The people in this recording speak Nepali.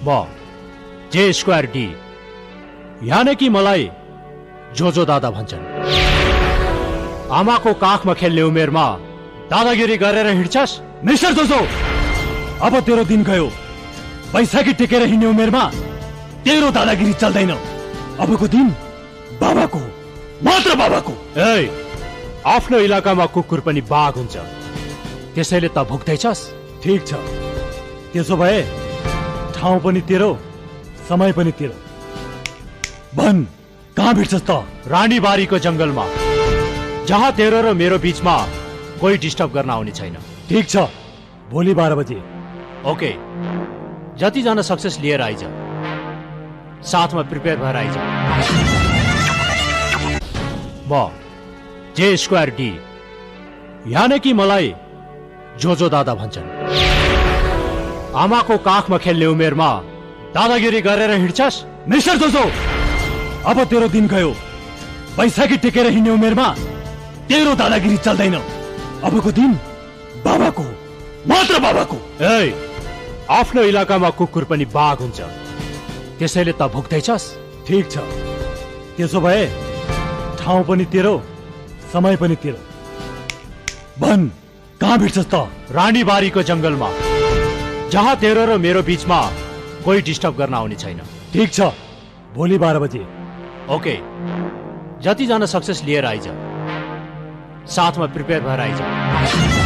म जे स्क्वायर डी यानी कि मलाई जोजो दादा भन्छन्। आमाको काखमा खेल्ने उमेरमा दादागिरी गरेर हिँड्छस्? मिस्टर जोजो, अब तेरो दिन गयो। बैशाखी टेकेर हिँड्ने उमेरमा तेरो दादागिरी चल्दैन। अबको दिन बाबाको, मात्र बाबाको। ए, आफ्नो इलाकामा कुकुर पनि बाघ हुन्छ, त्यसैले त भुक्दैछस्? ठीक छ, त्यसो भए ठाउँ पनि तेरो, समय पनि तेरो। भन, कहाँ भेट्छस् त? रानीबारीको जंगलमा, जहाँ तेरो र मेरो बीचमा कोही डिस्टर्ब गर्न आउने छैन। ठीक छ, भोलि 12 बजे। ओके, जतिजना सक्सेस लिएर आइज, साथमा प्रिपेयर भएर आइज। म जे स्क्वायर डी यानी कि मलाई जोजो दादा भन्छन्। आमाको काखमा खेल्ने उमेरमा दादागिरी गरेर हिँड्छस्? मिस्टर जोजो, अब तेरो दिन गयो। बैशाखी टेकेर हिँड्ने उमेरमा तेरो दादागिरी चल्दैन। अबको दिन बाबाको, मात्र बाबाको। ए, आफ्नो इलाकामा कुकुर पनि बाघ हुन्छ, त्यसैले त भुक्दैछस्? ठीक छ, त्यसो भए ठाउँ पनि तेरो, समय पनि तेरो। भन, कहाँ भेट्छस् त? रानीबारीको जंगलमा, जहाँ तेरो र मेरो बीचमा कोही डिस्टर्ब गर्न आउने छैन। ठीक छ, भोलि 12 बजे। ओके, जतिजना सक्सेस लिएर आइज, साथमा प्रिपेयर भएर आइज।